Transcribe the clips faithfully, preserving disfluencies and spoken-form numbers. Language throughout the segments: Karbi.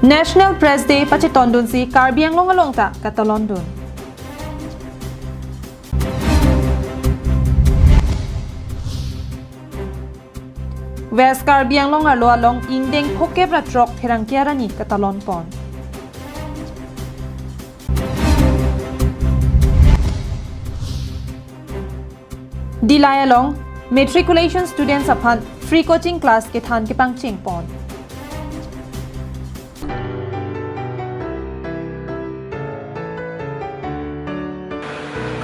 National Press Day pachetondunsi Karbi Anglong along ta katalondun. West Karbi Anglong arlo along ingdeng phokep ra throk pherangke arni katalonpon. Dillai along matriculation students aphan free coaching class kethan kepangchengpon.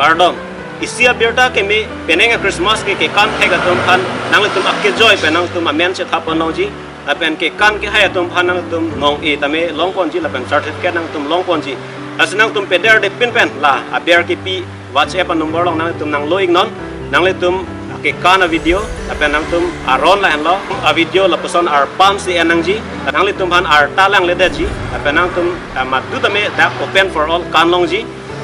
Kardom, isi abirta keme penang a-Christmas ke kekan thek atum aphan nanglitum akejoi pen nangtum amen chethaponlongji, lapen kekan kehai atum aphan nangtum nong-e tame longponji lapen certificate nangtum longponji. Lasi nangtum pederdepin pen la aber kepi WhatsApp a-number along nangtum nanglo-iknon, nanglitum kekan a-video, lapen nangtum aron lahenlo, a-video lapuson arpam si en nangji, nanglitum aphan arta langledetji, lapen nangtum, ah, madu tame dak open for all kanlongji,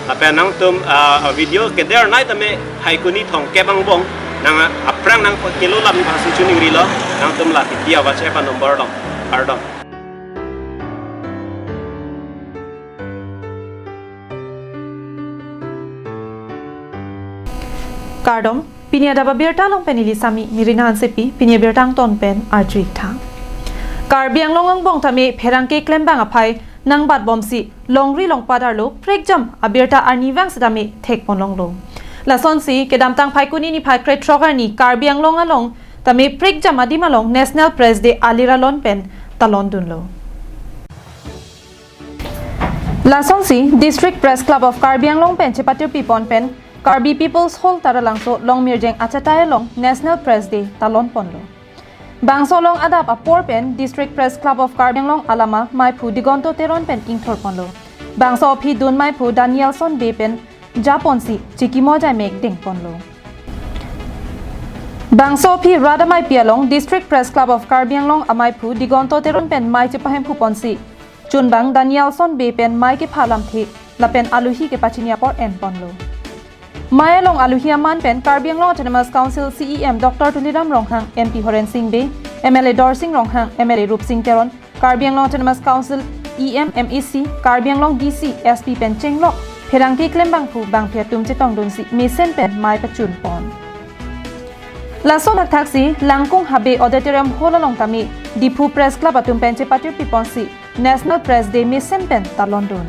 lapen nangtum, ah, a-video kedernei tame Phaikuni thomkep angbong, nang aphrang nang kelo lam pasi chuning rilo, nangtum la kepi a-WhatsApp a-number along, kardom. Kardom, pini adap abirta along pen neli sami Mirina Hansepi, pini abirta angton pen arju-ik tha. Karbi Anglong angbong tame pherangke klembang aphai nangbatbomsi longri longpat arlo prekjam abirta arnivang setame thekponlonglo. Lasonsi kedamtang Phaikuni niphai krethrok arni Karbi Anglong along tame prekjam adim along National Press Day alir alon pen talondunlo. Lasonsi District Press Club of Karbi Anglong pen chepatirpipon pen Karbi People's Hall Taralangso Longmirjeng achatai along National Press Day talonponlo. Bangso along adap apor pen District Press Club of Karbi Anglong alama maiphu Digonto Teron pen ingthorponlo. Bangso aphi dun maiphu Danielson Bey pen japonsi chikimo jaimek dengponlo. Bangso aphi rat ameipi along District Press Club of Karbi Anglong amaiphu Digonto Teron pen mei chepahemphonsi chunbang Danielson Bey pen mei kepha alamthe lapen aluhi kepachini apor enponlo. Mei along aluhi aman pen Karbi Anglong Autonomous Council C E M Doctor Tuliram Ronghang, M P Horen Sing Bey, M L A Dorsing Ronghang, M L A Rupsing Teron, Karbi Anglong Autonomous Council E M, M A C, Karbi Anglong D C, S P pen chenglok pherangke klembangphu bangphi atum chetongdunsi mesen pen mei pachunpon. Laso thakthaksi Langkung Habe Auditorium Hall along tame Diphu Press Club atum pen chepatirpiponsi National Press Day mesen pen talondun.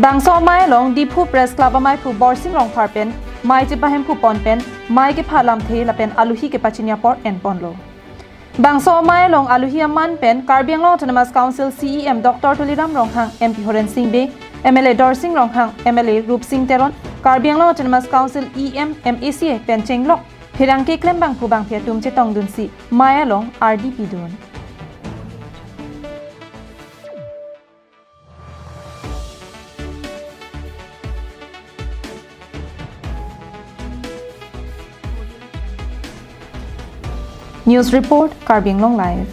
Bangso amei along Diphu Press Club amaiphu Borsing Rongphar pen mei chepahemphonpon pen mei kepha alamthe lapen aluhi kepachini apor enponlo. Bangso amei along aluhi aman pen Karbi Anglong Autonomous Council C E M Doctor Tuliram Ronghang, M P Horen Sing Bey, M L A Dorsing Ronghang, M L A Rupsing Teron, Karbi Anglong Autonomous Council E M, M A C pen chenglok pherangke klembangphu bangphi atum chetongdunsi mei along ardi pidun. News report, Karbi Anglong Live.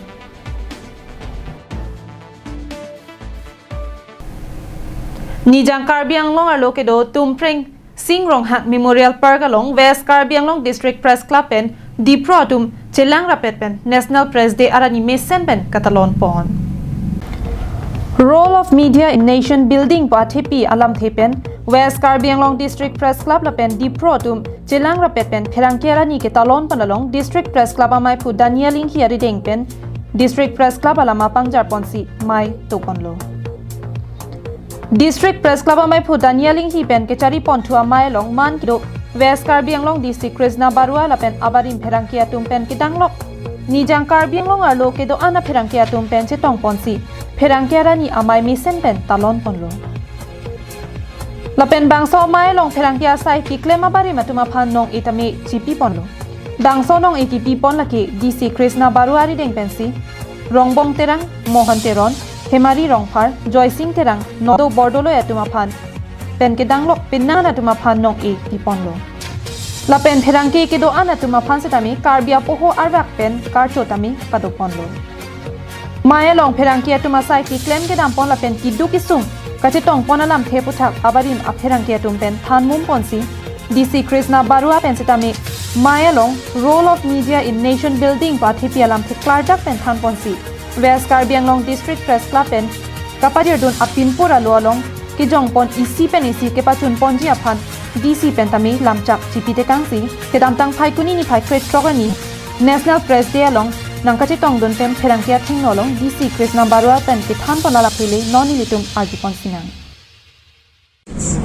Nijang Karbi Anglong arlo kedo Tumpreng Sing Ronghang Memorial Park along West Karbi Anglong District Press Club pen Diphu atum chelang rapet pen National Press Day arni mesen pen katalonpon. Role of Media in Nation Building pu athepi alamthe pen West Karbi Anglong District Press Club lapen Diphu atum chelang rapet pen pherangke arni ketalonpon along District Press Club amaiphu Daniel Inghi arideng pen District Press Club alama pangjarponsi mei toponlo. District Press Club amaiphu Daniel Inghi pen kechariponthu amei along man kedo West Karbi Anglong D C Krishna Barua lapen abarim pherangke atum pen kedanglok Nijang Karbi Anglong arlo kedo-an apherangke atum pen chetongponsi pherangke arni amei mesen pen talonponlo. Lapen bangso amei along pherangke asai keklem abarim atum aphan nong-e tame chipiponlo. Bangso nong-e kipipon lake D C Krishna Barua arideng pensi Rongbong Terang, Mohan Teron, Hemari Rongphar, Joysing Terang, Nodo Bordoloi atum aphan pen kedanglok penang atum aphan nong-e piponlo. Lapen pherangke kedo-an atum aphan setame Karbi apoho arvak pen karcho tame padoponlo. Mei along pherangke atum asai keklem kedampon lapen keduk kesung kachetongpon alamthe aputhak abarim apherangke atum pen thanmumponsi D C Krishna Barua pen sitame mei along Role of Media in Nation Building pu athepi alam thek klardak pen thanponsi West Karbi Anglong District Press Club pen kapajirdun apinpur alo along kejongpon isi pen isi kepachunponji aphan D C pen tame lamchak chipitekangsi kedamtang Phaikuni niphai krethrok arni National Press Day along nangkachetongdun pen pherangke athengno along D C Krishna Barua pen kethanpon alap hele non nelitum arjupon sinang.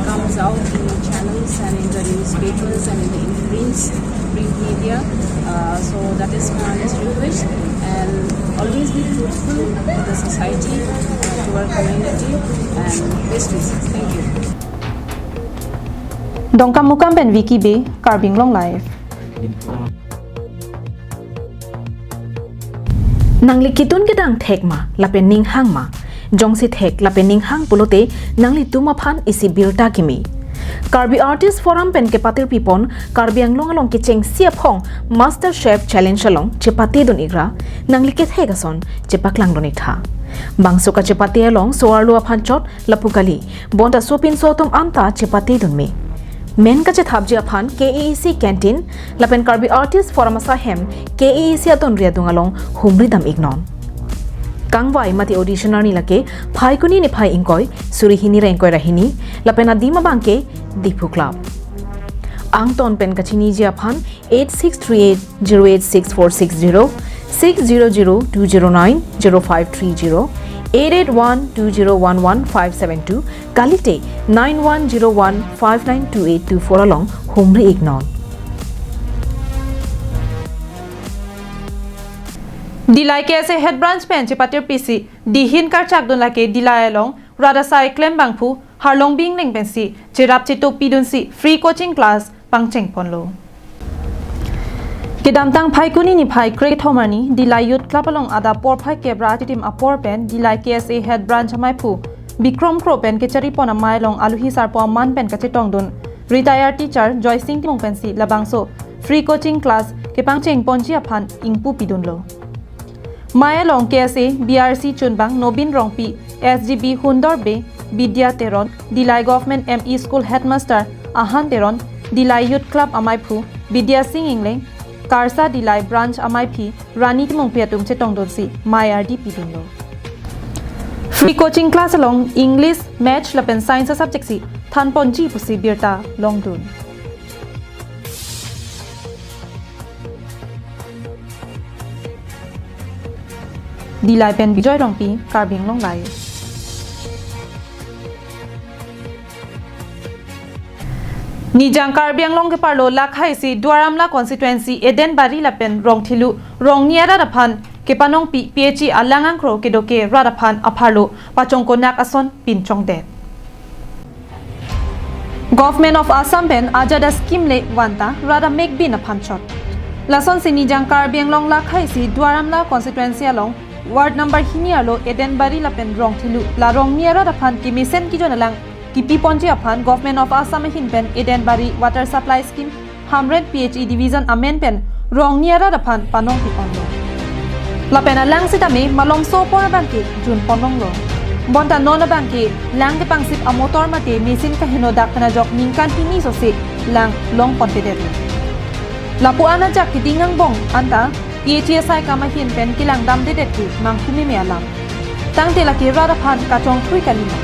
Comes out in the channels and in the newspapers and in the imprints, print media. Uh, so that is my honest request. And always be truthful to the society, uh, to our community, and best wishes. Thank you. Dongkamukam pen Vicky Bey, Karbi Anglong Live. Nangli ketun kedang thek ma, lapen ning hang ma? Jongsi thek lapen ning hang pulote nanglitum aphan isi birta kimi. Karbi Artist Forum pen kepatirpipon Karbi Anglong along kechengsi aphong Master Chef Challenge along chepatedun ikra, nangli kethek ason chepaklangdun iktha. Bangso kachepate along so-arlo aphan chot lapu kali, bonta sopinso atum anta chepatedun me. Men kachethapji aphan K A A C Canteen lapen Karbi Artist Forum asahem K A A C atonri adung along humri dam iknon. Kangvai mate audition arni lake Phaikuni niphai ingkoi, suri hini ra ingkoi ra hini, lapen adim abangke Diphu Club. Angton pen kachiniji aphan eight six three eight zero eight six four six zero, six zero zero two zero nine zero five three zero, eight eight one two zero one one five seven two, kalite nine one zero one five nine two eight two four along humri iknon. Dillai K S A Head Branch pen chepatirpisi dihin karchakdun lake Dillai along rat asai klembangphu Harlongbi Engleng pensi cherap chetopidunsi free coaching class pangchengponlo. Kedamtang Phaikuni niphai kre-kethom arni Dillai Youth Club along adap porphai kep ra achitim apor pen Dillai K S A Head Branch amaiphu Bikrom Kro pen kecharipon amei along aluhi sarpo aman pen kachetongdun retired teacher Joysing Timung pensi labangso free coaching class kepangchengponji aphan ingpu pidunlo. Mei along K S A B R C chunbang Nobin Rongpi, S G B Hundor Bey, Bidya Teron, Dillai Government M E School Headmaster Ahan Teron, Dillai Youth Club amaiphu Bidya Sing Engleng, Karsa Dillai Branch amaiphi Rani Timungpi atum chetongdunsi mei ardi pidunlo. Free coaching class along English, Maths lapen Science subject si thanponji pusi birta longdun. Dillai pen Bijoy Rongpi, Karbi Anglong Live. Nijang Karbi Anglong keparlo lakhaisi Duar Amla constituency Edenbari lapen Rongthelu Rongni arat aphan kepanongpi P H E alang angkro kedo ke rat aphan apharlo pachongkonak ason pinchongdet. Government of Assam pen ajat a-scheme le vanta rat amekbin aphan chot. Lasonsi Nijang Karbi Anglong lakhaisi Duar Amla constituency along ward number hini arlo Edenbari lapen Rongthelu la Rongni arat aphan kemesen kijon alang kipiponji aphan Government of Assam ahin pen Edenbari Water Supply Scheme Hamren P H E Division amen pen Rongni arat aphan panongpiponlo. Lapen alang sitame malomso apor abangke junponlonglo. Bonta non abangke lang kepangsip amotor mate machine kaheno dak pen ajok ningkan hini sose lang longpontedetlo. Lapu-an ajak keding angbong anta P H E asai kam ahin pen kelangdamdedet ke mangkumeme alam. Tangte lake rat aphan kachongthui kalima.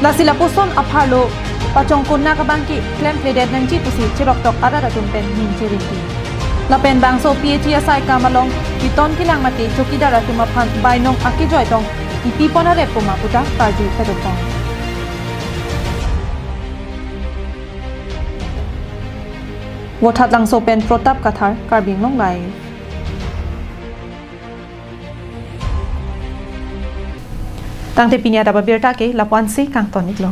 Lasi lapuson apharlo pachongkonak abangke klemkledet nangji pusi cheroktok arat atum pen ningje rinti. Lapen bangso P H E asai kam along keton kelang mate chokidar atum aphan bainong akejoi tong ipipon arep poma puta karju pedopon. Vothatlangso pen Pratap Kathar, Karbi Anglong Live. Tangte pini adap abirta ke lapu-ansi kangton iklo.